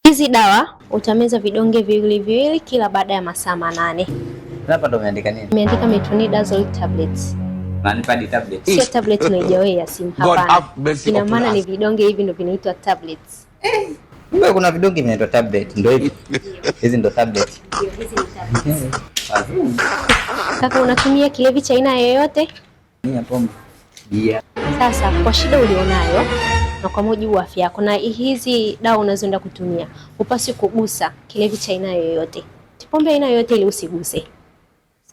Hizi dawa utameza vidonge viwili viwili kila baada ya masaa 8. Hapa ndo umeandika nini? Nimeandika metronidazole tablets. Nanipa tablet. Sio tablet unaijawahi ya simu, God hapana. have mercy Ina upon maana ni us. vidonge hivi ndo vinaitwa tablets. Kumbe kuna vidonge vinaitwa tablet. Ndio hivi. Hizi ndo tablet. Ndio, hizi ni tablets. Kaka, unatumia kilevi cha aina yoyote? Ni pombe. Bia. Sasa kwa shida ulionayo na kwa mujibu wa afya yako na hizi dawa unazoenda kutumia, hupaswi kugusa kilevi cha aina yoyote, pombe aina yoyote ile usiguse.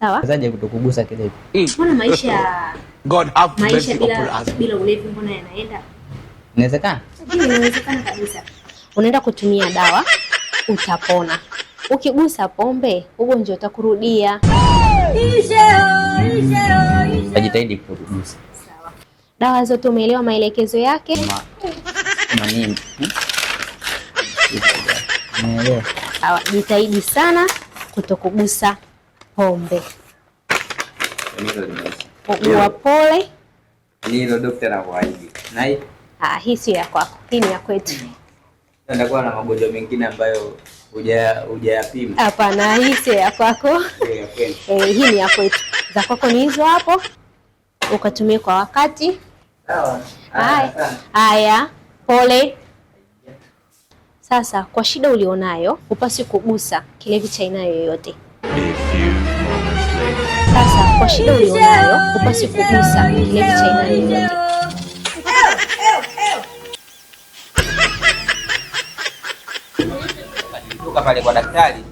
Sawa? Wezaje kutokugusa kilevi? Mbona maisha God have maisha mercy upon bila us. bila ulevi mbona yanaenda? Inawezekana? Hiyo inawezekana kabisa. Unaenda kutumia dawa utapona. Ukigusa pombe ugonjwa utakurudia. Najitahidi kutokugusa. Sawa. Dawa zote umeelewa maelekezo yake? Ma nini? Umeelewa? Sawa, jitahidi sana kutokugusa pombe. Ugua pole. Ni hilo daktari anakuahidi. Na hii Ah, hii sio ya kwako, hii ni ya kwetu. nitakuwa na magonjwa mengine ambayo hujayapima. Hapana, hii sio ya kwako. Hiyo ya kweli. Eh, hii ni ya kwetu. Za kwako ni hizo hapo, ukatumie kwa wakati. Sawa. Haya, haya, pole. Sasa kwa shida ulionayo, hupaswi kugusa kilevi cha aina yoyote. A few moments later. Sasa kwa shida ulionayo, hupaswi kugusa kilevi cha aina yoyote. Nilitoka pale kwa daktari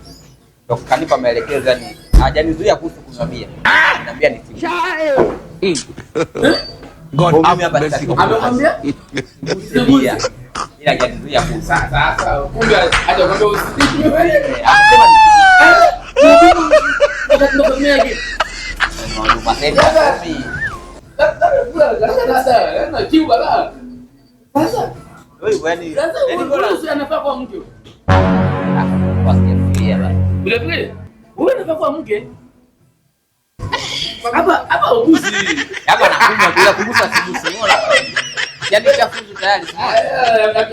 ndo kanipa maelekezo, yani hajanizuia kuhusu kunywa bia. Ananiambia nisinywe. God Mimi have hapa mercy sitaki upon us. Amekwambia? Bia. Ila hajanizuia kuhusu. Sasa kumbe hajakwambia usinywe. Akasema Ndio yake. nisinywe. Sasa kiu bala. Sasa Wewe yani sasa yani bora wewe anafaa kwa mke. wasikia bana. Vile vile wewe unafaa kwa mke. Hapa hapa ugusi. Hapa nakunywa bila kugusa sigusi. Unaona? Yaani chafuzu tayari.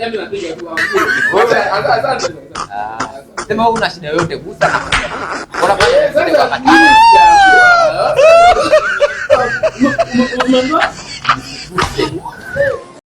Mimi napiga tu. Asante. Ah, sema wewe una shida yoyote gusa na kunywa. Bora pale Sasa kwa wakati. mimi sijaambiwa. Umeambiwa?